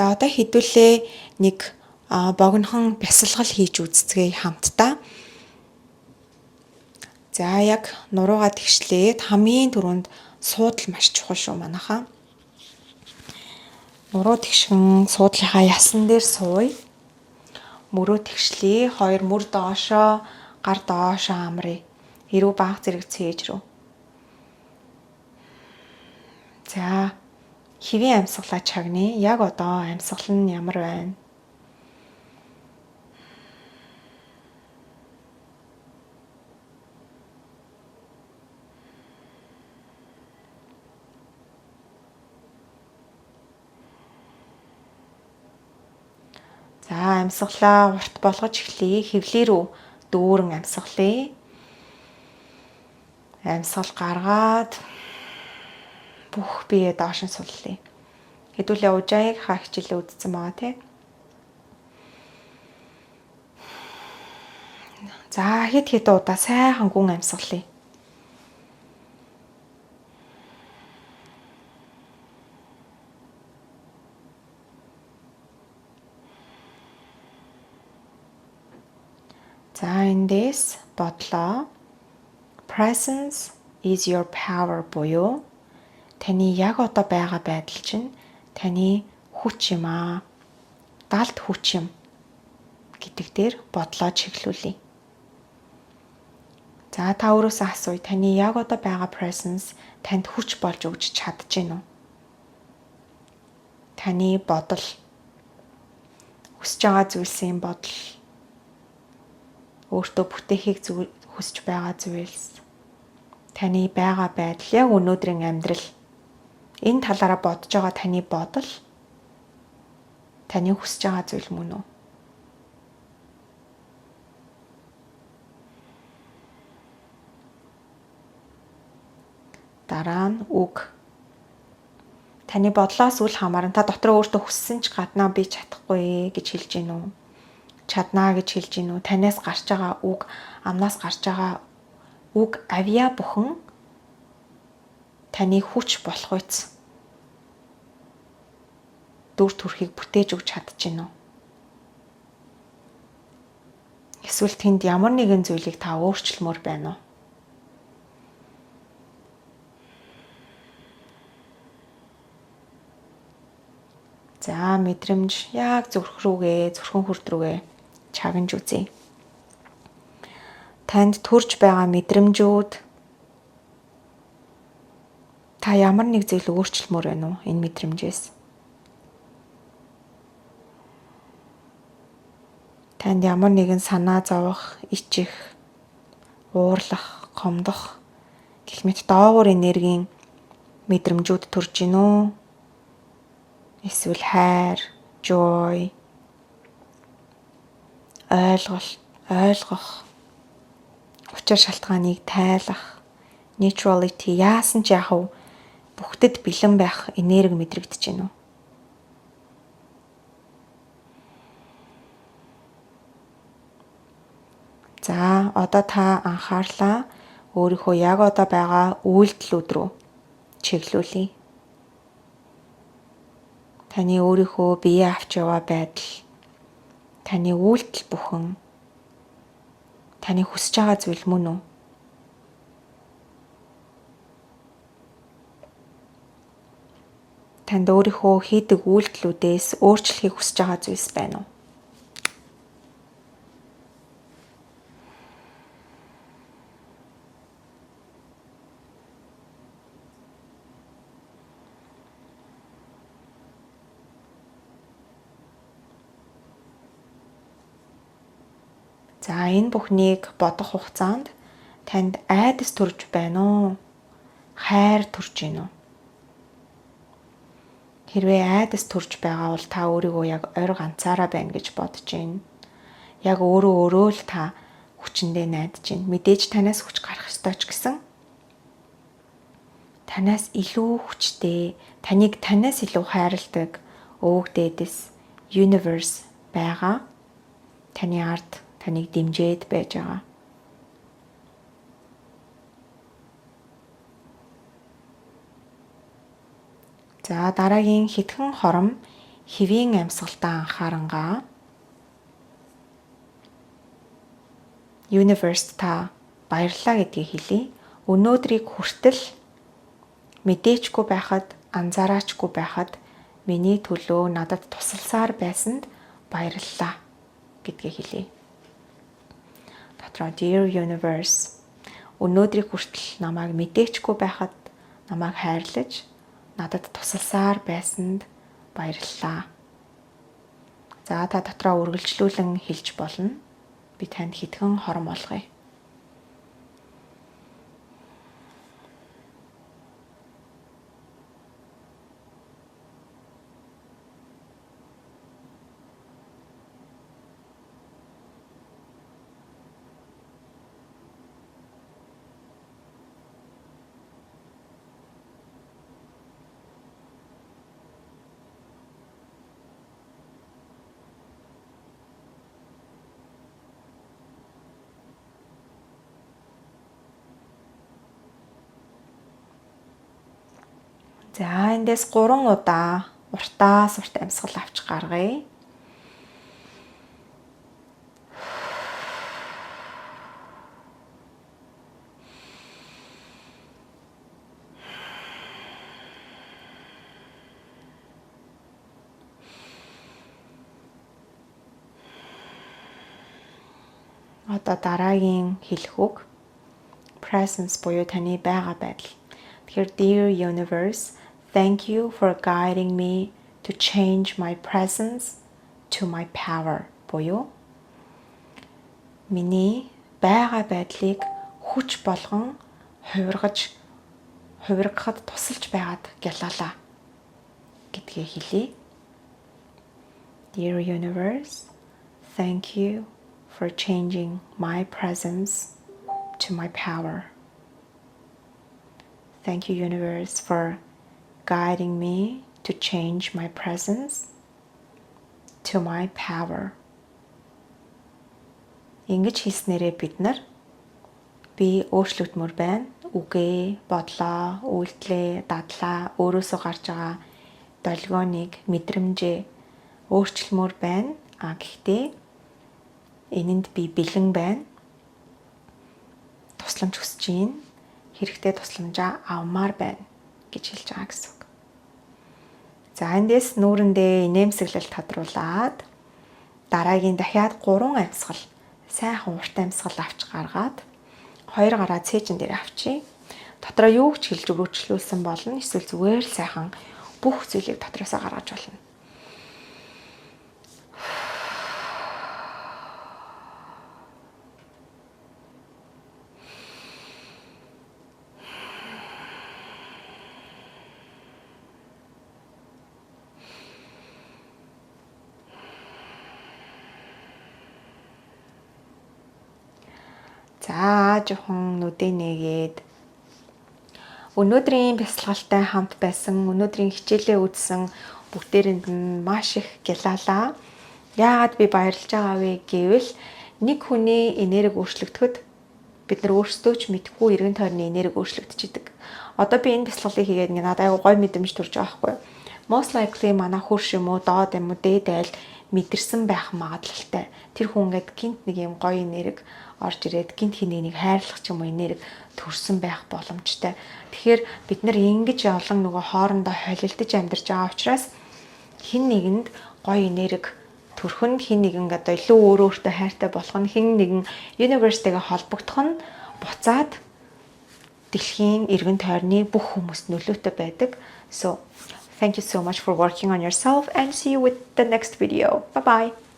За одоо хэдүүлээ нэг богинохон бясалгал хийж үзцгээе хамтдаа. За яг нуруугаа тэгшлээд хамгийн түрүүнд суудал маш чухал шүү манайхаа. Нуруу тэгшин суудлынхаа ясан дээр сууя. Мөрөө тэгшлээ. Хоёр мөр доошоо, гар доошоо амрая. Эрүү баг зэрэг цээж рүү. За хэвийн амьсгалаа чагнаа. Яг одоо амьсгал нь ямар байна? За амьсгалаа урт болгож эхлэе. Хевлээ рүү дүүрэн амьсгалъя. Амьсгал гаргаад бүх бие доош нь суллая. Хэдүүлээ ужаагийнхаа хичээлээ үзсэн байгаа тий. За хэд хэд удаа сайхан гүн амьсгалъя. За эндээс бодлоо. Presence is your power буюу таны яг одоо байгаа байдал чинь таны хүч юм аа. Далд хүч юм гэдэг дээр бодлоо чиглүүлье. За та өөрөөсөө асууя. Таны яг одоо байгаа presence танд хүч болж өгч чадж гин үү? Таны бодол, хүсэж байгаа зүйлсийн бодол, өөртөө бүтээхийг хүсэж байгаа зүйлс, таны байгаа байдал, яг өнөөдрийн амьдрал, энэ талаараа бодож байгаа таны бодол таны хүсэж байгаа зүйл мөн үү? Дараа нь үг. Таны бодлоос үл хамааран та дотроо өөртөө хүссэн ч гаднаа би чадахгүй гэж хэлж гин үү? Чаднаа гэж хэлж гин үү? Танаас гарч байгаа үг, амнаас гарч байгаа үг авьяа бүхэн таны хүч болох үйц. Дүр төрхийг бүтээж өгч чадж гин үү? Эсвэл тэнд ямар нэгэн зүйлийг та өөрчлөмөр байна уу? За мэдрэмж яг зүрх рүүгээ, зүрхэн хүрд рүүгээ чагнаж үзье. Танд төрж байгаа мэдрэмжүүд та ямар нэг зүйл өөрчлөмөр байна уу энэ мэдрэмжээс? Танд ямар нэгэн санаа зовох, ичих, уурлах, гомдох гэх мэт доогуур энергийн мэдрэмжүүд төрж гин үү? Эсвэл хайр, joy, ойлголт, ойлгох, учир шалтгааныг тайлах, neutrality, яасан ч яах вэ? Бүгдэд бэлэн байх энерги мэдрэгдэж гин үү? За одоо та анхаарлаа өөрийнхөө яг одоо байгаа үйлдэлүүд рүү чиглүүлье. Таны өөрийнхөө бие авч яваа байдал, таны үйлдэл бүхэн таны хүсэж байгаа зүйл мөн үү? Танд өөрийнхөө хийдэг үйлдэлүүдээс өөрчлөхийг хүсэж байгаа зүйлс байна уу? За энэ бүхнийг бодох хугацаанд танд айдас төрж байна уу? Хайр төрж байна уу? Хэрвээ айдас төрж байгаа бол та өөрийгөө яг ойр ганцаараа байна гэж бодож байна. Яг өөрөө өөрөө л та хүчэндээ найдаж байна. Мэдээж танаас хүч гарах ёстой ч гэсэн танаас илүү хүчтэй, таныг танаас илүү хайрладаг өвөг дээдэс universe байгаа. Таны ард таныг дэмжиж байж байгаа. За дараагийн хэдхэн хором Хэвийн амьсгалдаа анхаарангаа Universe та баярлалаа гэдгийг хэлье. Өнөөдрийг хүртэл мэдээчгүй байхад, анзаараачгүй байхад миний төлөө надад тусалсаар байсанд баярлалаа гэдгийг хэлье. Дотроо "Dear Universe, өнөөдрийг хүртэл намайг мэдээчгүй байхад намайг хайрлаж надад тусалсаар байсанд баярлалаа." За, та дотроо үргэлжлүүлэн хэлж болно. Би танд хэдхэн хором олгоё. За, эндээс 3 удаа уртаас урт амьсгал авч гаргая. Одоо дараагийн хэлэх үг presence буюу таны байгаа байдал. Тэгэхээр "Dear Universe, thank you for guiding me to change my presence to my power" буюу миний байгаа байдлыг хүч болгон хувиргаж хувиргахад тусалж байгаад гялаалаа гэдгээ хэлье. Dear Universe, thank you for changing my presence to my power. Thank you, Universe, for guiding me to change my presence to my power. Ингэж хэлснээрээ бид нар би өөрчлөгдмөр байна. Үгээ, бодлоо, үйлдлээ, дадлаа, өөрөөсөө гарч байгаа долгионыг, мэдрэмжээ өөрчилмөр байна. А гэхдээ энэнд би бэлэн байна. Тусламж хүсэж байна. Хэрэгтэй тусламжаа авмаар байна гэж хэлж байгаа гэсэн үг. За, эндээс нүүрэндээ инээмсэглэл тодруулаад дараагийн дахиад 3 амьсгал, сайхан урт амьсгал авч гаргаад хоёр гараа цээжин дээр авчий. Дотроо юу ч хэлж өргөжлүүлсэн болно. Эсвэл зүгээр л сайхан бүх зүйлийг дотроосоо гаргаж болно. За, жоохон нүдээ нээгээд өнөөдрийн бясалгалтай хамт байсан, өнөөдрийн хичээлээ үзсэн бүгдээрэнд нь маш их гялаалаа. Яагаад би баярлж байгаа вэ гэвэл нэг хүний энерги өөрчлөгдөхөд бид нар өөрсдөө ч мэдэхгүй эргэн тойрны энерги өөрчлөгдөж идэг. Одоо би энэ бясалгалыг хийгээд ингээ надад айгу гоё мэдрэмж төрж байгаа байхгүй юу? Most likely манай хөрш юм уу, доод юм уу, дээд айл мэдэрсэн байх магадлалтай. Тэр хүн ингээд гэнэт нэг юм гоё энерги орж ирээд гэнэт хэн нэг хайрлах ч юм уу энерги төрсэн байх боломжтой. Тэгэхээр бид нар ингэж олон нөгөө хоорондоо холилдож амьдарч байгаа учраас хэн нэгэнд гоё энерги төрөх нь, хэн нэгэн одоо илүү өөр өөртөө хайртай болох нь, хэн нэгэн universe-тэйгээ холбогдох нь буцаад дэлхийн эргэн тойрны бүх хүмүүст нөлөөтэй байдаг. So thank you so much for working on yourself and see you with the next video. Bye bye.